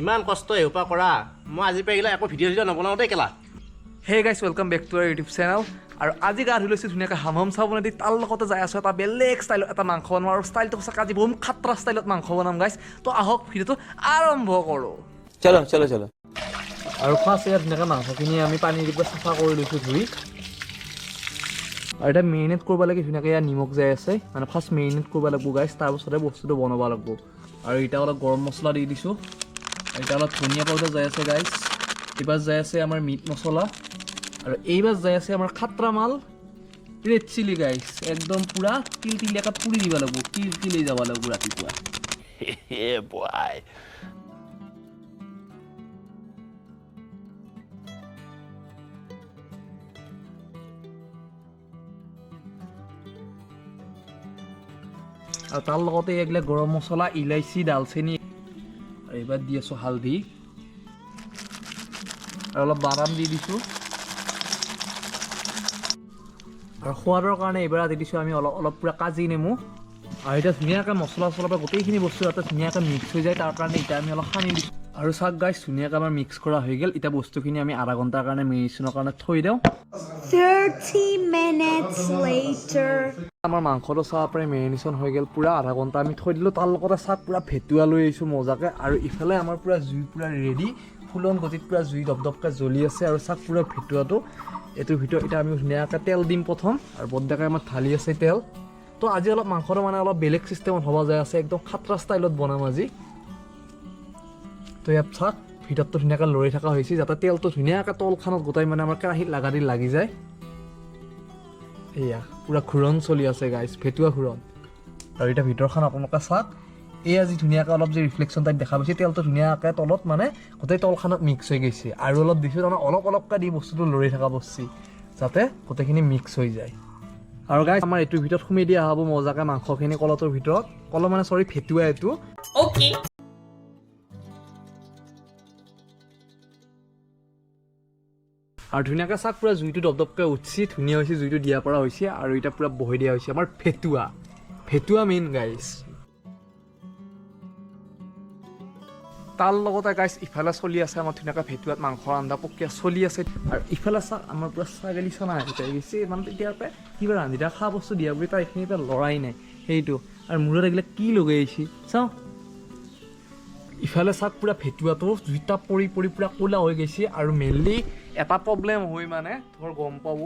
ইমান কষ্ট এসোপা কৰা। মই আজিৰ পৰা এইগিলা একো ভিডিঅ' চিডিঅ' নবনাওঁ দেই কেলা। Hey guys, welcome back to our YouTube channel. আৰু আজি গা ধুই লৈছোঁ ধুনীয়াকৈ, হাম হাম চাব দি তাৰ লগতে যাই আছোঁ এটা বেলেগ ষ্টাইলত এটা মাংস বনাম। আৰু ষ্টাইলটো সঁচাকৈ আজি বহুত খাত্ৰা ষ্টাইলত মাংস বনাম গাইছ। তো আহক, ভিডিঅ'টো আৰম্ভ কৰোঁ। চলো চলো চলো। আৰু ফাৰ্ষ্ট ইয়াত ধুনীয়াকৈ মাংসখিনি আমি পানী দি পেলাই চাফা কৰি লৈছোঁ ধুই। আৰু এতিয়া মেৰিনেট কৰিব লাগে ধুনীয়াকৈ। ইয়াত নিমখ যাই আছে, মানে ফাৰ্ষ্ট মেৰিনেট কৰিব লাগিব গাইছ, তাৰপাছতে বস্তুটো বনাব লাগিব। আৰু এতিয়া অলপ গৰম মছলা দি দিছোঁ। আৰু এতিয়া অলপ ধনিয়া পাউডাৰ যাই আছে গাইছ। এইবাৰ যাই আছে আমাৰ মিট মছলা আৰু এইবাৰ যাই আছে আমাৰ খাত্ৰা মাল ৰেড চিলি গাইছ। একদম পূৰা তিল তিলীয়াকৈ পুৰি দিব লাগিব, তিল তিলি যাব লাগিব ৰাতিপুৱা। বয়। আৰু তাৰ লগতে এইবিলাক গৰম মছলা, ইলাচি, ডালচেনি। আৰু এইবাৰ দি আছোঁ হালধি আৰু অলপ বাদাম দি দিছোঁ। আৰু সোৱাদৰ কাৰণে এইবাৰ দি দিছোঁ আমি অলপ অলপ পূৰা কাজি নেমু। আৰু এতিয়া ধুনীয়াকৈ মছলা চছলা পৰা গোটেইখিনি বস্তু যাতে ধুনীয়াকৈ মিক্স হৈ যায়, তাৰ কাৰণে এতিয়া আমি অলপ সানি দিছোঁ। আৰু চাওক গাইছ, ধুনীয়াকৈ আমাৰ মিক্স কৰা হৈ গ'ল। এতিয়া বস্তুখিনি আমি আধা ঘণ্টাৰ কাৰণে মেৰিনেশ্যনৰ কাৰণে থৈ দিওঁ। 30 minutes later. আমাৰ মাংসটো চাব পাৰে, মেৰিনেশ্যন হৈ গ'ল পূৰা। আধা ঘণ্টা আমি থৈ দিলোঁ। তাৰ লগতে চাহ পূৰা ভেটুৱা লৈ আহিছোঁ মজাকৈ। আৰু ইফালে আমাৰ পূৰা জুই পূৰা ৰেডি, ফুলন গতিত পূৰা জুই দপদপকৈ জ্বলি আছে। আৰু চাহ পূৰা ভেটুৱাটো এইটোৰ ভিতৰত এতিয়া আমি ধুনীয়াকৈ তেল দিম প্ৰথম। আৰু বৰডেকাই আমাৰ ঢালি আছে তেল। তো আজি অলপ মাংসটো মানে অলপ বেলেগ চিষ্টেমত হ'ব যায় আছে, একদম খাত্ৰা ষ্টাইলত বনাম আজি। তো ইয়াত চাওক, ভিতৰটো ধুনীয়াকৈ লৰি থকা হৈছে, যাতে তেলটো ধুনীয়াকৈ তলখনত গোটাই মানে আমাৰ কেৰাহীত লাগা দি লাগি যায়। এয়া পূৰা ঘূৰণ চলি আছে গাইজ, ভেটুৱা ঘূৰণ। আৰু এতিয়া ভিতৰখন আপোনালোকে চাওক। এই আজি ধুনীয়াকৈ অলপ যে ৰিফ্লেকশ্যন টাইপ দেখা পাইছে, তেলটো ধুনীয়াকৈ তলত মানে গোটেই তলখনত মিক্স হৈ গৈছে। আৰু অলপ দিছোঁ, তাৰমানে অলপ অলপকৈ দি বস্তুটো লৰি থকা বস্তু, যাতে গোটেইখিনি মিক্স হৈ যায়। আৰু গাইজ, আমাৰ এইটোৰ ভিতৰত সুমি দিয়া হ'ব মজাকৈ মাংসখিনি কলটোৰ ভিতৰত, কল মানে চৰি, ভেটুৱা এইটো। আৰু ধুনীয়াকৈ চাওক, পূৰা জুইটো দপদপকৈ উঠছি, ধুনীয়া হৈছে, জুইটো দিয়া পৰা হৈছে। আৰু এতিয়া পূৰা বহি দিয়া হৈছে আমাৰ ভেটুৱা। ভেটুৱা মেইন গাইজ। তাৰ লগতে গাইজ, ইফালে চলি আছে আমাৰ ধুনীয়াকৈ ভেটুৱাত মাংস ৰন্ধা প্ৰক্ৰিয়া চলি আছে। আৰু ইফালে চাওক, আমাৰ পূৰা ছাগলী চনা আহি গৈছে। মানে তেতিয়াৰ পৰা কিবা ৰান্ধি দিয়া খোৱা বস্তু দিয়া বুলি তাৰ এইখিনিৰ পৰা লৰাই নাই সেইটো। আৰু মূৰত এইবিলাক কি লগাই আহিছে চাওঁ। ইফালে চাওক, পূৰা ভেটুৱাটো জুইটা পৰি পৰি পূৰা ক'লা হৈ গৈছে। আৰু মেইনলি এটা প্ৰব্লেম হৈ মানে ধৰ গম পাব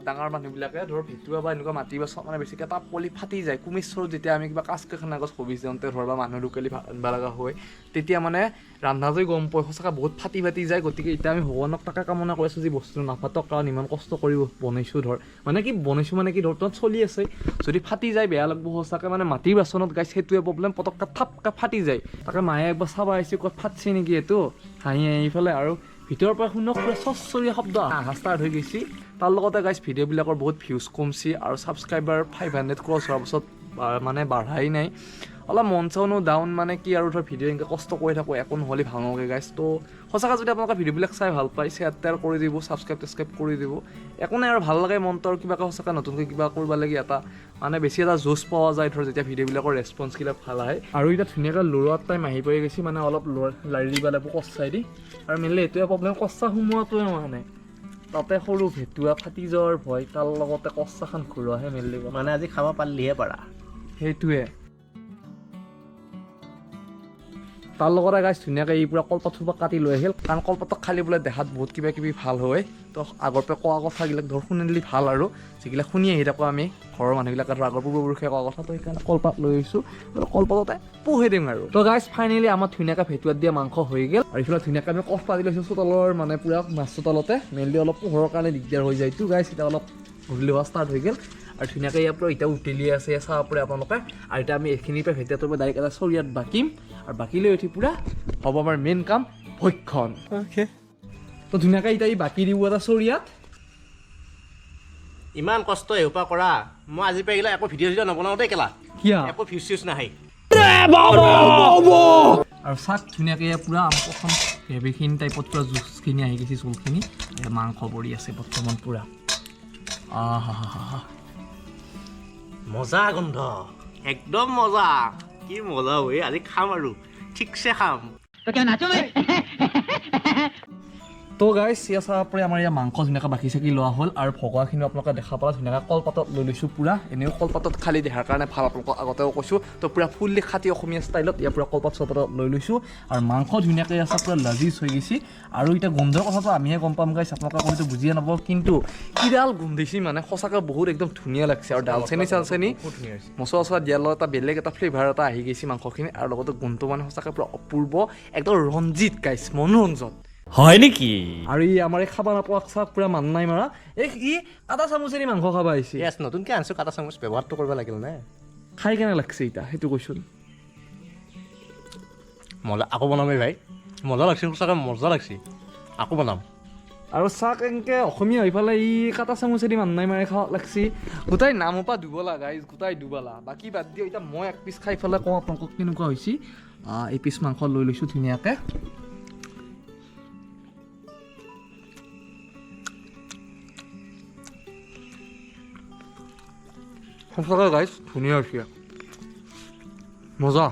ডাঙৰ মানুহবিলাকে, ধৰ ভেটুৱা বা এনেকুৱা মাটি বাচন মানে বেছিকৈ তাপ পলি ফাটি যায়। কুমেশ্বৰত যেতিয়া আমি কিবা কাজ কাৰখানা গছ হবি যাওঁতে ধৰ বা মানুহ ঢুকালি ভাত ৰান্ধিব লগা হয়, তেতিয়া মানে ৰান্ধাটোৱে গম পায় সঁচাকৈ বহুত ফাটি ফাটি যায়। গতিকে এতিয়া আমি ভগৱানক তাকে কামনা কৰি আছোঁ যে বস্তুটো নাফাটক, কাৰণ ইমান কষ্ট কৰি বনাইছোঁ, ধৰ মানে কি বনাইছোঁ, মানে কি ধৰ তাত চলি আছে, যদি ফাটি যায় বেয়া লাগব সঁচাকৈ। মানে মাটিৰ বাচনত গাইছ সেইটোৱে প্ৰব্লেম, পটককৈ থাপকৈ ফাটি যায়। তাকে মায়ে একবাৰ চাব আহিছে, ক'ত ফাটছে নেকি এইটো, হাঁহি হাঁহি পেলাই। আৰু ভিতৰৰ পৰা শুনক, পুৰা চচৰীয়া শব্দ আহা ষ্টাৰ্ট হৈ গৈছে। তাৰ লগতে গাইছ, ভিডিঅ'বিলাকৰ বহুত ভিউজ কমছি আৰু ছাবস্ক্ৰাইবাৰ 500 ক্ৰছ হোৱাৰ পাছত মানে বাঢ়াই নাই। অলপ মন চনো ডাউন, মানে কি আৰু ধৰ ভিডিঅ' এনেকৈ কষ্ট কৰি থাকোঁ, একো নহ'লে ভাল নালাগে গাইছ। তো সঁচাকৈ যদি আপোনালোকে ভিডিঅ'বিলাক চাই ভাল পায়, শ্বেয়াৰ তেয়াৰ কৰি দিব, ছাবস্ক্ৰাইব টাবস্ক্ৰাইব কৰি দিব। একো নাই, আৰু ভাল লাগে মনটো। আৰু কিবাকৈ সঁচাকৈ নতুনকৈ কিবা কৰিব লাগে, এটা মানে বেছি এটা জোচ পোৱা যায় ধৰ যেতিয়া ভিডিঅ'বিলাকৰ ৰেচপন্সবিলাক ভাল আহে। আৰু এতিয়া ধুনীয়াকৈ লৰোৱাৰ টাইম আহি পৰি গৈছে, মানে অলপ লাৰি দিব লাগিব কচাই দি। আৰু মেইনলি এইটোৱে প্ৰব্লেম, কচা সোমোৱাটোৱে, মানে তাতে সৰু ভেটুৱা ফাটি যোৱাৰ ভয়, তাৰ লগতে কচাখন ঘূৰোৱাহে মেইনলি। মানে আজি খাব পাৰিলিহে পাৰা। সেইটোৱে। তাৰ লগতে গাইছ, ধুনীয়াকৈ এই পূৰা কলপাত চলপাত কাটি লৈ আহিল, কাৰণ কলপাতক খালি বোলে দেহাত বহুত কিবা কিবি ভাল হয়। তো আগৰ পৰা কোৱা কথাবিলাক ধৰ শুনিলে ভাল, আৰু যিবিলাক শুনি আহি থাকোঁ আমি ঘৰৰ মানুহবিলাকে ধৰ আগৰ পূৰ্বপুৰুষে কোৱা কথা, তো সেইকাৰণে কলপাত লৈ আহিছোঁ আৰু কলপাততে পোহে দিম। আৰু তো গাইছ, ফাইনেলি আমাৰ ধুনীয়াকৈ ভেটুৱাত দিয়া মাংস হৈ গ'ল। আৰু ইফালে ধুনীয়াকৈ আমি কঠ পাতি লৈছোঁ চোতালৰ, মানে পূৰা মাছ চোতালতে। মেইনলি অলপ পোহৰৰ কাৰণে দিগদাৰ হৈ যায়তো গাইছ। এতিয়া অলপ গধূলি হোৱা ষ্টাৰ্ট হৈ গ'ল আৰু ধুনীয়াকৈ ইয়াৰ পৰা এতিয়া উতেলি আছে, ইয়াৰ চাব পাৰে আপোনালোকে। আৰু এতিয়া আমি এইখিনিৰ পৰা ভেটিয়াটোৰ পৰা ডাইৰেক্ট এটা চৰিয়াত বাকিম আৰু বাকি লৈ উঠি পূৰা হ'ব আমাৰ মেইন কাম ভক্ষণ। তো ধুনীয়াকৈ এতিয়া ই বাকি দিব এটা চৰিয়াত। ইমান কষ্ট এসোপা কৰা। মই আজিৰ পৰা এইগিলা একো ভিডিঅ' চিডিঅ' নবনাওঁ দেই কেলা। কিয়? একো ভিউজ চিউজ নাহে। আৰু চাক, ধুনীয়াকৈ ইয়াৰ পূৰা প্ৰথম গ্ৰেভিখিনি টাইপত পূৰা জুচখিনি আহি গৈছে, জোলখিনি। ইয়াত মাংস পৰি আছে বৰ্তমান পূৰা। আহা হা হা। মজা গোন্ধ, একদম মজা। কি মজা ঐ, আজি খাম আৰু ঠিকছে খাম। तो क्या नाचो मैं? তো গাইছ, ইয়াৰ চাব পৰি আমাৰ ইয়াৰ মাংস ধুনীয়াকৈ বাকি চাকি লোৱা হ'ল আৰু ভগোৱাখিনিও আপোনালোকে দেখা পালে। ধুনীয়াকৈ কলপাতত লৈ লৈছোঁ পূৰা। এনেও কলপাতত খালি দেহাৰ কাৰণে ভাল, আপোনালোকক আগতেও কৈছোঁ। তো পূৰা ফুল্লি খাটি অসমীয়া ষ্টাইলত ইয়াৰ পূৰা কলপাত চলপাতত লৈ লৈছোঁ আৰু মাংস ধুনীয়াকৈ ইয়াৰ পূৰা লাজিজ হৈ গৈছে। আৰু এতিয়া গোন্ধৰ কথাটো আমিহে গম পাম গাইছ, আপোনালোকে কোনোটো বুজিয়ে নাপাব, কিন্তু কিডাল গোন্ধিছে মানে সঁচাকৈ বহুত একদম ধুনীয়া লাগছে। আৰু ডালচেনি চালচেনি মছলা চছলা দিয়াৰ লগত এটা বেলেগ এটা ফ্লেভাৰ এটা আহি গৈছে মাংসখিনি আৰু লগতে গোন্ধটো মানে সঁচাকৈ পূৰা অপূৰ্ব, একদম ৰঞ্জিত গাইছ, মনোৰঞ্জন। হয় নেকি? আৰু ই আমাৰ এই খাব নাপোৱা চাক পুৰা মান নাই মাৰা, এই ই কাটা চামুচেদি মাংস খাব আহিছে। য়েছ, নতুনকৈ আনিছোঁ কাটা চামুচ, ব্যৱহাৰটো কৰিব লাগিল নে। খাই কেনে লাগছে এতিয়া সেইটো কৈছোন? মজা, আকৌ বনামেই ভাই। মজা লাগছে, সঁচাকৈ মজা লাগছে, আকৌ বনাম। আৰু চাক এনেকে অসমীয়া হৈ পেলাই ই কাটা চামুচেদি মান নাই মাৰি খাব লাগছি। গোটেই নামৰ পৰা দুবলা গাইজ, গোটাই দুবলা। বাকী বাদ দিয়ক, এতিয়া মই এক পিচ খাই পেলাই কওঁ আপোনালোকক কেনেকুৱা হৈছে। এই পিচ মাংস লৈ লৈছোঁ ধুনীয়াকৈ। সঁচাকৈ গাইজ ধুনীয়া হৈছে, মজা।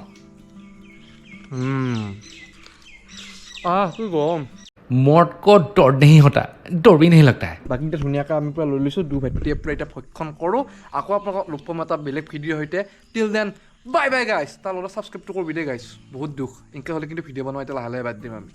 আহ কি গৰম। मौत को डर नहीं होता, डर भी नहीं लगता है। বাকী এতিয়া ধুনীয়াকৈ আমি পূৰা লৈ লৈছোঁ, দু ভাইটিয়ে পূৰা এতিয়া ভক্ষণ কৰোঁ। আকৌ আপোনালোকক লগ পাম এটা বেলেগ ভিডিঅ'ৰ সৈতে। Till then bye bye guys. তাৰ লগত ছাবস্ক্ৰাইবটো কৰিবি দেই গাইছ। বহুত দুখ এনেকৈ হ'লে, কিন্তু ভিডিঅ' বনোৱা এতিয়া লাহে লাহে বাদ দিম আমি।